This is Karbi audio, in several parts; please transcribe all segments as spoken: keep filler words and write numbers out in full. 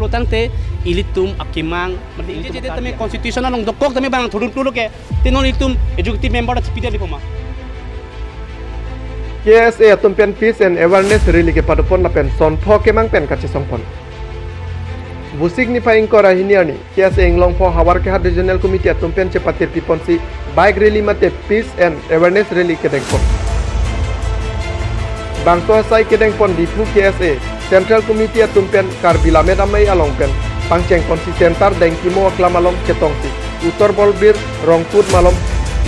Tangte ilitum akemang, mate ilitum je tame constitution along dokok tame bang thudun tulo ke, te non ilitum executive member ta chipidetji poma. K S A atum pen peace and awareness rally kepadopon lapen son pho kemang pen kachesongpon. Vosik niphai ingkoi ra hini arni K S A Inglongpho Howraghat Regional Committee atum pen chepatirpiponsi bike rally mate peace and awareness rally kedengpon. Bangso asai kedengpon Diphu K S A Central Committee atum pen Karbi Lammet Amei along pen pangchengponsi Center Dengkimo aklam along chetongsi Uttar Balbir Rongkut malom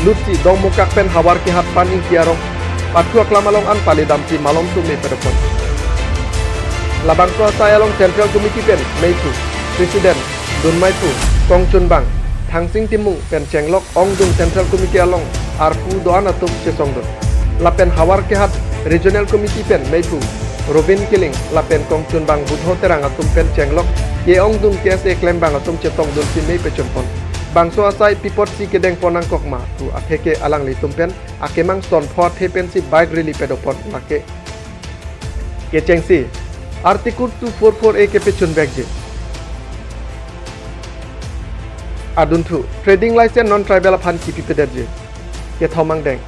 lutsi Dongmukak pen Howraghat Paningki arong pathu aklam along an pali damsi malom tum mepadopon. Labangso asai along Central Committee pen meiphu, President, dunmeiphu, kongchunbang, Thangsing Timung pen chenglok ongdung Central Committee along arpu do-an atum chesongdun. Lapen Howraghat Regional Committee pen meiphu Robin Killing lapen kongchunbang Budho Terang atum pen chenglok ke-ongdung K S A klembang atum chetongdunsi mei pechunpon. Bangso asai pi apotsi kedengpon nangkok ma pu atheke alanglitum pen akemang son pho athe pensi bike rally pedopon lake. Kechengsi Article two four four A kepechunvekji. Adunthu, trading license non-tribal aphan kipipedetji. Kethom angdeng,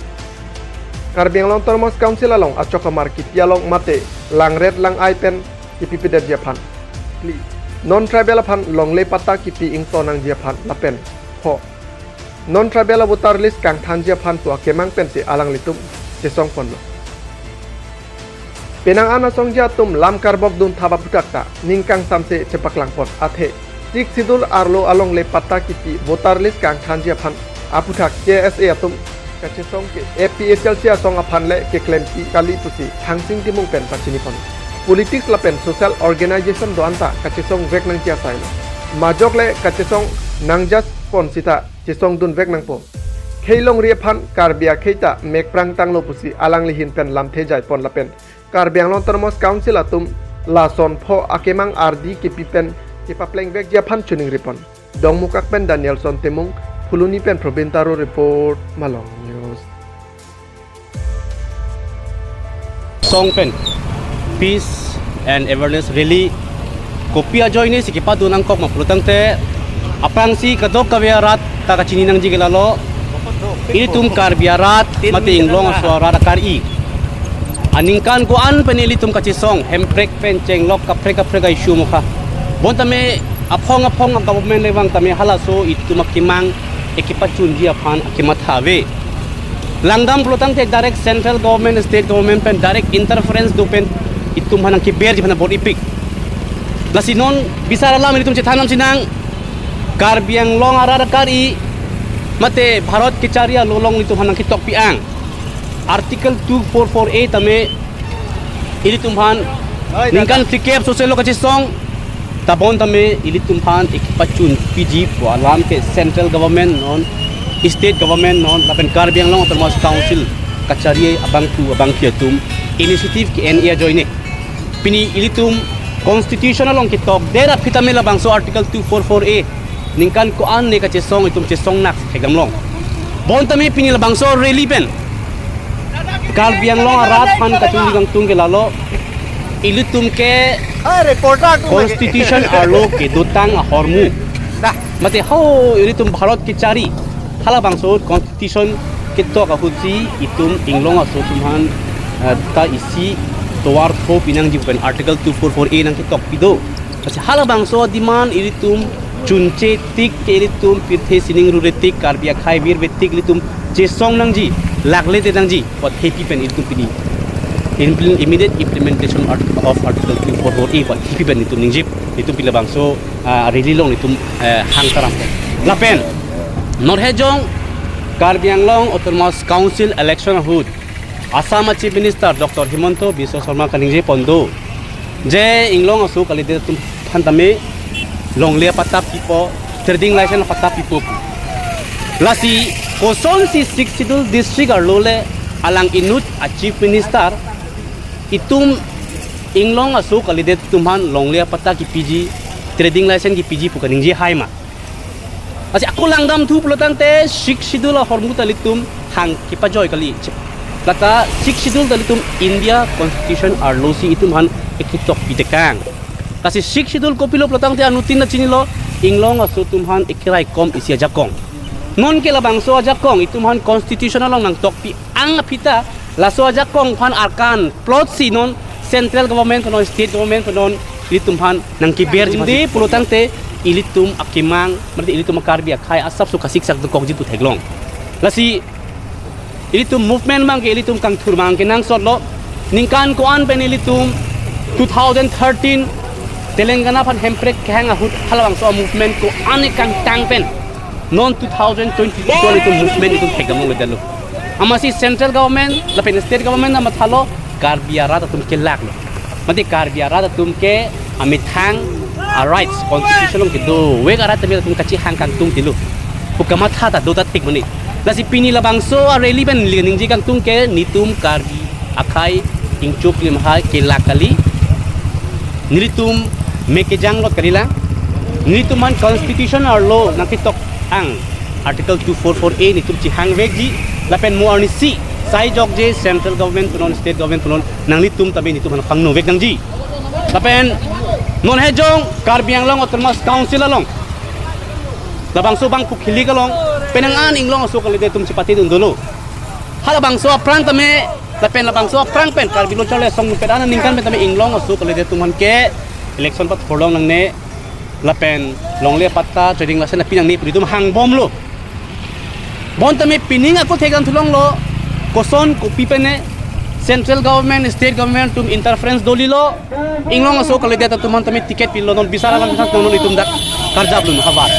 Karbi Anglong Autonomous Council along achok amar kipi along mate langret lang-ai pen kipipedetji aphan. Phli, non-tribal aphan longle patta kipi ingto nangji aphan lapen pho, non-tribal a-voter list kangthanji aphan pu akemang pensi alanglitum chesongponlo. Penang an asongja atum lam karbok dunthap aphuthak ta ning kangsamse chepaklangpon athe Sixth Schedule arlo alongle patta kipi voter list kangthanji aphan aphuthak K S A atum kachesong ke A P H L C asong aphan le keklempi kali pusi Thangsing Timung pen pachinipon. Politics lapen social organization do-an ta kachesongvek nangji asailo. Majok le kachesong nangjaspon sita chesongdunvek nangpo. Khei longri aphan Karbi akhei ta mekprang tanglo pusi alangli ahin pen lamthe jaipon lapen Karbi Anglong Autonomous Council atum la son pho akemang ardi kipi pen kepaplengvekji aphan chiningripon. Dongmukak pen Danielson Timung, Phuloni pen Probin Taro report, Malong News. Song pen peace and awareness rally kopi ajoine si kepado nangkok ma pulotangte aphrangsi kadokave arat ta kachini nangji ke lalo, ilitum Karbi arat mate Inglong aso arat akari aningkan ko-an pen ilitum kachesong Hemprek pen chenglok kaprek kaprek a-issue mokha. Bon tame aphong aphong a-government le vang tame halaso itum akemang ekepachunji aphan akematha ave. Langdam pulotangte direct central government, state government pen direct interference do pen itum aphan nangkeberji aphan bor-ipik. Lasi non bisar alam ilitum chethandam sinang, Karbi Anglong arat akari mate Bharat kechari along itum aphan nangketokpi ang. Article two four four A tame ilitum aphan ningkan phlikep soselo kachesong, ta bon tame ilitum aphan ekepachunpiji pu alam ke central government non, state government non, lapen Karbi Anglong Autonomous Council kachari abangphu abangphi atum initiative ke-en ajoine. Pini ilitum constitution along ketokdet aphi tame labangso Article two four four A ningkan ko-an ne kachesong itum chesong nak thekdamlong. Bon tame pini labangso rally pen Karbi Anglong arat aphan kachingri kangtung ke lalo, ilitum ke Ah, reporter tu lagi. Constitution arlo kedotang ahormu. Dah. Mate ho ilitum Bharat kechari. Halabangso constitution ketok ahutsi itum Inglong aso atum aphan, eh, ta isi tovar tho pinangji pen Article two four four A nangketokpi do. Lasi halabangso demand ilitum chunche tik ke ilitum pirthe sining rure tik Karbi akhei virve tik ilitum chesong nangji, lakle te nangji, pu athepi pen ilitum pini impl-, immediate implementation art-, of Article two four four A pu athepi pen ilitum ningje, ilitum pini labangso, ah, rally along ilitum, eh, hang taram. Lapen non hejong Karbi Anglong Autonomous Council election ahut Assam a Chief Minister Doctor Himanta Biswa Sarma kaningje pon do, je Inglong aso kalidet atum aphan tame longle apatta pipo, trading license apatta pipo pu. Lasi kosonsi Sixth Schedule district arlo le alang inut a Chief Minister itum Inglong aso kalidet atum aphan longle apatta kipiji, trading license kipiji pu kaningje hai ma? Lasi ako langdamthu pulotangte Sixth Schedule ahormu ta ilitum hang kepajoi kali. Lata Sixth Schedule ta ilitum India Constitution arlosi itum aphan eketokpi tekang. Lasi Sixth Schedule kopilo pulotangte anuttin ta chinilo, Inglong aso atum aphan ekeraikom isi ajakong. Nonke labangso ajakong itum aphan constitution along nangtokpi ang aphi ta, laso ajakong aphan arkan plot si non central government pu non, state government pu non, ilitum aphan nangkeberji pulotangte ilitum akemang, mate ilitum a-Karbi akhei asapso kasiksak dokokji pu theklong. Lasi ilitum movement abangke ilitum kangthur abangke nangsotlo. Ningkan ko-an pen ilitum two thousand thirteen Telangana aphan hemprek kehang ahut halabangso movement ko-an kangtang pen non two thousand twenty-two ilitum movement itum thekdam longledetlo. Amatsi central government lapen state government ta mathalo, Karbi arat atum kelaklo. Mate Karbi arat atum ke amethang a-rights constitution along kedovek arat tame atum kachehang kangtung tilo pu kamatha ta do ta thik mane. Lasi pini labangso a-rally pen neli ningje kangtung ke netum Karbi akhei ingchuk lim hai kelak kali. Nelitum me kejang lot kalilang. Nelitum aphan constitution arlo nangketok ang Article two four four A netum chehangvekji, lapen mo arnisi sai jokje central government pu non, state government pu non, nanglitum tame netum aphan pangnovek nangji. Lapen non hejong Karbi Anglong Autonomous Council along labangso bangphu khili along penang an Inglong aso kalidet atum chepatedun dolo. Halabangso aphrang tame, lapen labangso aphrang pen Karbi Lo Charli Asong pet an aningkan pen tame Inglong aso kalidet atum aphan ke election pathurlong nangne, lapen longle patta trading license nangpi nangne pu netum hangbomlo. Bonta me pining ako thekdam thulonglo, koson kopi pene central government, state government atum interference dolilo. Inglong aso kalidet atum aphan tame ticket pilo, non bisar alam bisar non itum dak karjap lun havar.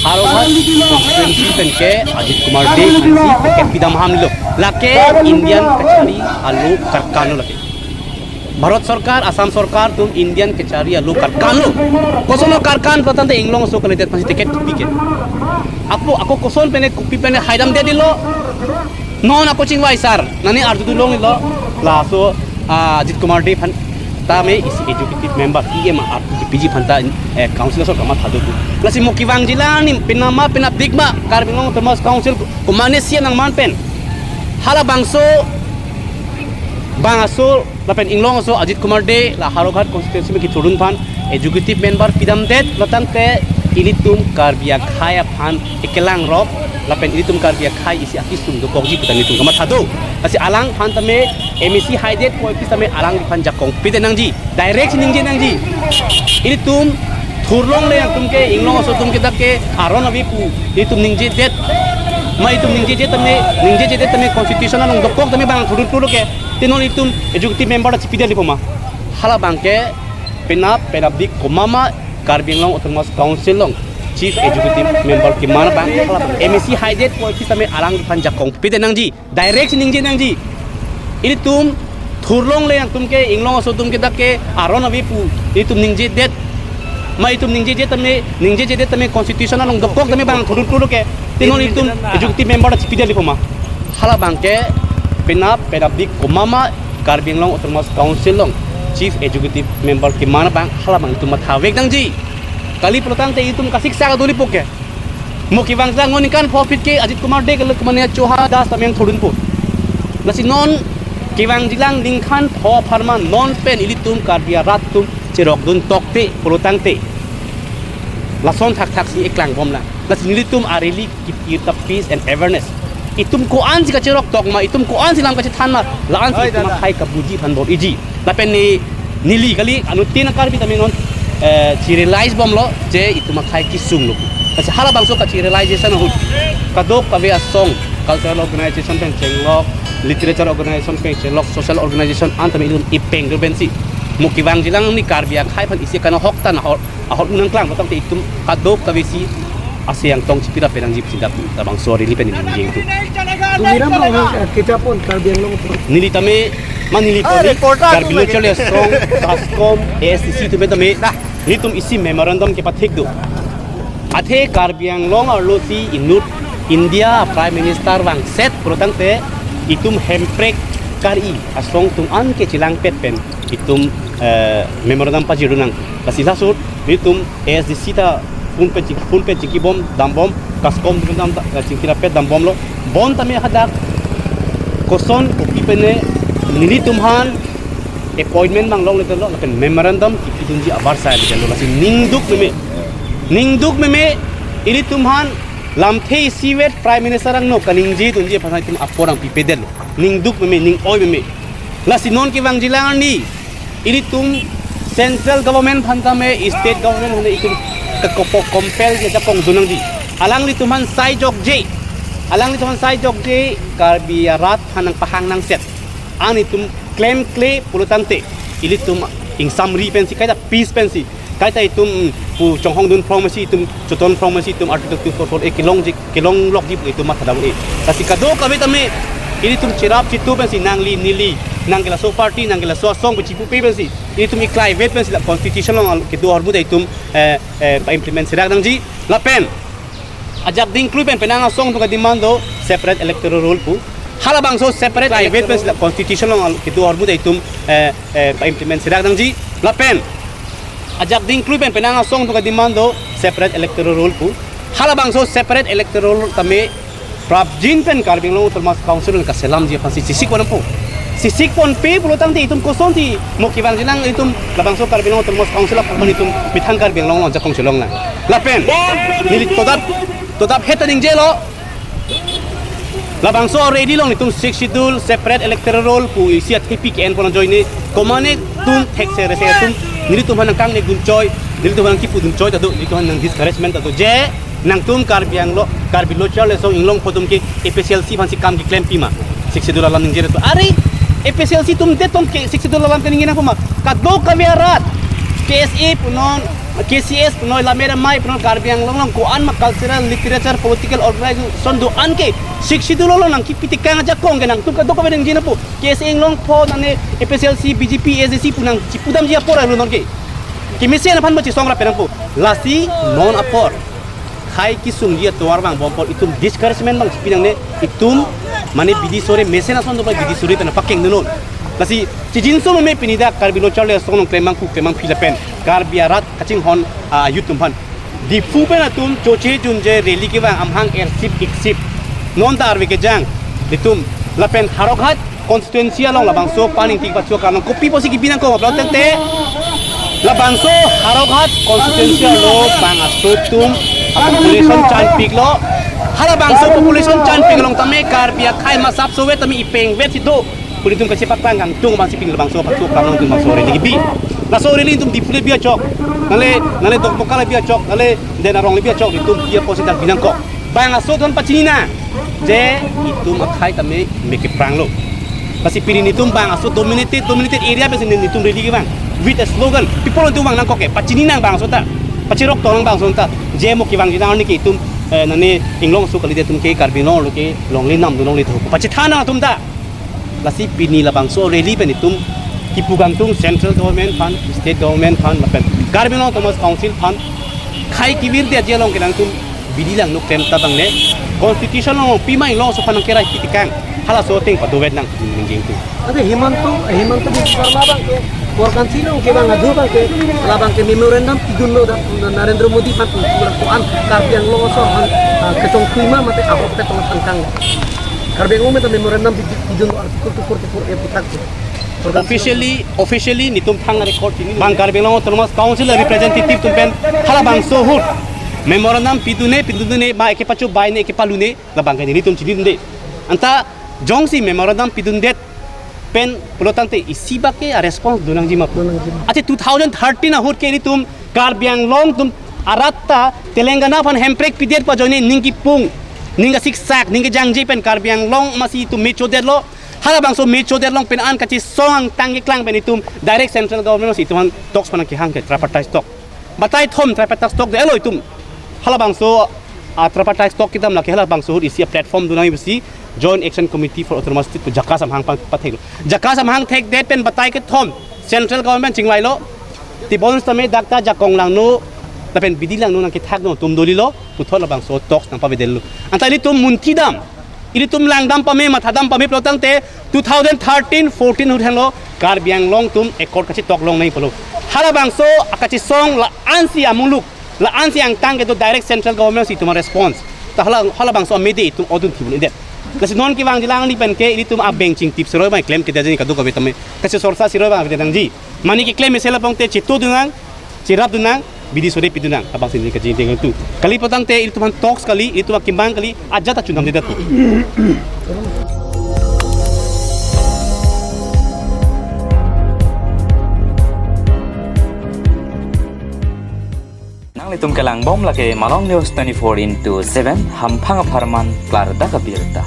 Howraghat constituency pen ke Ajit Kumar Dey aphansi ticket pidam hamlo. Lake Indian kachari alo karkan lo lake. Bharat Sarkar, Assam Sarkar atum Indian kachari alo karkan lo. Koson lo karkan pulotangte Inglong aso kalidet aphansi ticket kipi ke. Ako, ako koson pene kopi pene haidamdetlo. Non ako chingvai sar, nani arjudun longlo, laso, ah, Ajit Kumar Dey aphan tame isi executive member, E M R P G P G aphan ta, eh, council aso kamatha do pu. Lasi mo kevangjilang ni penap ma penapdik ma Karbi Anglong Autonomous Council komane C M nangman pen halabangso bang aso lapen Inglong aso Ajit Kumar Dey la Howraghat constituency me kethurun aphan executive member pidamdet pulotangte ilitum Karbi akhei aphan ekelang rok lapen ilitum Karbi akhei isi akesung dokokji pu ta netum kamatha do. Lasi alangphan tame M A C haidet pu office tame alangphan jakong pide nangji. Direct si ningje nangji. Ilitum thurlongle atum ke, Inglong aso atum ke dak ke aron ave pu ilitum ningjedet. Ma itum ningjeje tame, ningjejedet tame constitution along dokok tame bang thurun thurlo ke. Te non itum executive member ta chipidet lipo ma. Halabang ke penap penapdik komat ma Karbi Anglong Autonomous Council along chief executive member keman abang halabang M A C haidet pu office tame alangphan jakong pide nangji. Direct si ningje nangji. Ilitum thurlongle atum ke, Inglong aso atum ke dak ke aron ave pu ilitum ningjedet. Ma itum ningjeje tame, ningjejedet tame constitution along dokok tame bang thurun thurlo ke. Te non itum executive member ta chipidet lipo ma. Halabang ke penap penapdik komat ma Karbi Anglong Autonomous Council along chief executive member keman abang halabang itum mathavek nangji. Kali pulotangte itum kasiksak do lipo ke. Mo kevangjilang, non ningkan pho aphi ke Ajit Kumar Dey kele komane Chauhan Das tame nangthurunpo. Lasi non kevangjilang ningkan pho apharman non pen ilitum Karbi arat atum cherokdun tokte pulotangte lason thakthak si eklangbomlang. Lasi nelitum a-rally kipir ta peace and awareness. Itum ko-ansi kacherok tok ma, itum ko-ansi lam kachethan ma, la-ansi itum akhei kabuji aphan bor-iji. Lapen ne neli kali, anuttin a-Karbi tame non, eh, chi-realize bomlo je itum akhei kesung lo. Lasi halabangso kachi-realization ahut kadokave asong, cultural organization pen chenglok, literature organization pen chenglok, social organization an tame itum ipeng do pensi mo kevangjilang ni Karbi akhei aphan isi kana hok tan ahor ahormu nangklang pulotangte itum kadokavesi ase angtong chipira penang jip sidak labangso rally pen neli jeng tu. Tuliram Ronghang, eh, kita pon Karbi Anglong pon. Neli tame, ma neli pon ni, Karbi Lo Charli Asong, KASCOM, A S D C atum tame, nelitum isi memorandum kepathik do. Athe Karbi Anglong arlo si inut India Prime Minister vangset pulotangte itum hemprek kari asong atum an ke chelangpet pen itum, eh, memorandum pajir nang. Lasi laso ahut itum A S D C ta phone pen ching-, phone pen chingkibom dambom, KASCOM atum dam ta, eh, chingkirapet dambomlo. Bonta me hadak koson kopi pene nelitum aphan appointment abang longledetlo, lapen memorandum kipidunji avarsai ledetlo, lasi ningduk meme. Ningduk meme, ilitum aphan lamthe isivet Prime Minister angno kaningjedunji aphan itum apor abang pipedetlo. Ningduk meme, ning-oi meme. Lasi non kevangjilang arni, ilitum central government aphan tame, state government aphan itum ke kopo compel ke jakong dunangji. Alanglitum aphan sai jokje. Alanglitum aphan sai jokje, Karbi arat aphan nangpahang nangset. An itum klemkle pulotangte, ilitum ingsamri pensi, kaita peace pensi, kaita itum pu chonghongdun phrong masi, itum choton phrong masi, itum Article two four four A kelongji, kelonglokji pu itum mathadam e. Lasi kadokave tame, ilitum cherap chitu pensi, nangli neli, nangke laso party, nangke laso asong pu chipupe pensi, ilitum iklaivet pensi la constitution along kedo ahormu ta itum, eh, eh, pa-implement serak nangji. Lapen ajak dingklui pen penang asong atum kedemand do separate electoral roll pu. Halabangso separate electoral roll. Private pen sila constitution along kedo ahormu ta itum, eh, eh, pa-implement serak nangji. Lapen ajak dingklui pen penang asong atum kedemand do separate electoral roll pu. Halabangso separate electoral roll tame prapjin pen Karbi Anglong Autonomous Council kaselamji aphansi chesik ponpo. Chesik ponpe pulotangte itum kosonsi mo kevangjilang, itum labangso Karbi Anglong Autonomous Council aphan itum methang Karbi Anglong along jakong chelong nang. Lapen neli todap, todap heta ningjelo. Labangso already long itum Sixth Schedule separate electoral roll pu isi athepi ke-en pon ajoine, komane tum thekse rese tum, nelitum aphan nangkangnedun choi, nelitum aphan nangkipudun choi ta do, nelitum aphan nang discouragement ta do, je nangtum Karbi Anglong, Karbi Lo Charli Asong Inglongpo atum ke A P H L C aphansi kam keklem pima. Sixth Schedule alam ningje to. Are, A P H L C atum det tong ke Sixth Schedule alam kaningje nangpo ma. Kadokave arat, K S A punon, K C S punon, Lammet Amei punon, Karbi Anglong along ko-an ma cultural, literature, political organization do-an ke Sixth Schedule along nangkipi tekang ajakong ke nangtum kadokave ningje nangpo. K S A Inglongpo, nane A P H L C, B J P, A D C pu nangchipudamji apor alo non ke. Kemesen aphan ma chesong rap nangpo. Lasi non apor khei kesungji atovar vangbom apor itum discouragement abang chipi nangne, itum mane bidi sore mesen ason do bidi sore pen pakeng dunnon. Lasi chijinso meme pini dak Karbi Lo Charli Asong along klem abang ku klem abang phi lapen Karbi arat kachinghon a youth atum aphan. Diphu pen atum choche junje rally kevang amahang ersip iksip. Non ta arve kejang itum lapen Howraghat constituency along labangso paning tik pacho kanong kopi pusi kebi nangkok apot tangte labangso Howraghat constituency along bang aso atum a population chanpiklo. Halabangso population chanpik along tame Karbi akhei masap sovet tame ipengvet si do. Puli atum kachepaklang kangtung abangsi pini labangso pacho kanong atum bangso rally kebi. Laso rally atum Diphu le bi achok. Nale, nale Dokmoka le bi achok. Nale Denarong le bi achok. Itum bi apotsi dak bi nangkok. Bang aso atum pachini nang. Je itum akhei tame me kepranglo. Lasi pini itum bang aso dominated, dominated area pensi itum rally kevang. With a slogan, people atum vang nangkok ke, pachini nang bang aso ta. Pachirok tong nang bang aso ta. Je mo kevangji nang arni ke itum, eh, nane Inglong aso kalidet atum ke Karbi Anglong lo ke longle namdun longle tho. Pachethan nang atum ta. Lasi pini labangso rally pen itum kipu kangtung central government aphan, state government aphan, lapen Karbi Anglong Autonomous Council aphan khei kevirdet aji along ke nangtum bidi langno klem ta bangne constitution along pima Inglong aso aphan nangkerai pi tekang halaso ateng padovet nang ningjeng tu. Ante Himanta, Himanta Biswa Sarma abang ke, Korkansi along kevang adu abang ke, labang ke memorandum pidunlo dak Narendra Modi aphan pu, pu ko-an Karbi Anglong aso aphan, ah, kechongthui ma mate ahok petong tangkang. Karbi Anglong meta memorandum pi-, pidunlo Article two forty-four A puthak ke. Officially, officially netum thang record ini. Bang Karbi Anglong Autonomous Council representative atum pen halabangso ahut memorandum pidunne, pidunne, ma eke pacho baine, eke palune, labang ke netum chinine. Anta jongsi memorandum pidundet pen pulotangte isi bak ke a response donangji ma pu. Donangji ma. Ante two thousand thirteen ahut ke netum Karbi Anglong atum arat ta Telangana aphan hemprek pidet pu ajoine ning kipung, ning kasiksak, ning kejangje pen Karbi Anglong amatsi itum me chodetlo. Halabangso me chodet along pen an kachesong angtang keklang pen itum direct central government si itum aphan talks aphan kehang ke tripartite talk. Batai thom tripartite talk detlo itum. Halabangso a tripartite talk kedam lake halabangso ahut isi a platform donangji pusi Joint Action Committee for Autonomous State pu JACAS amahang pang pathek. JACAS amahang thekdet pen batai kethom central government chingvailo. Tebon sitame dak ta jakong langno lapen bidi langno nangkethakno atum dolilo puthot labangso talks nangpavedetlo. Anta ilitum munthi dam, ilitum langdam pame, mathadam pame pulotangte two thousand thirteen fourteen ahut henlo Karbi Anglong atum accord kachetok longnangji pulo. Halabangso akachesong la-ansi amuluk, la-ansi angtang kedo direct central government si itum response. Ta hala, halabangso amede itum odun thibun idet. Lasi non kevangji alangli pen ke ilitum abeng chingtip siroi abang klem kedetji kadokave tame. Kachesorsa siroi abang avedet nangji. Mane keklem mesen lapu tangte chetudun nang, cherapdun nang, bidi sore pidun nang. Labangsi neli kachingthir tu. Kali pu tangte ilitum aphan talks kali, ilitum akemang kali, ajat ta chunam dedet. Nanglitum kelangbom lake Malong News twenty-four into seven, hamphang apharman klardak abirta.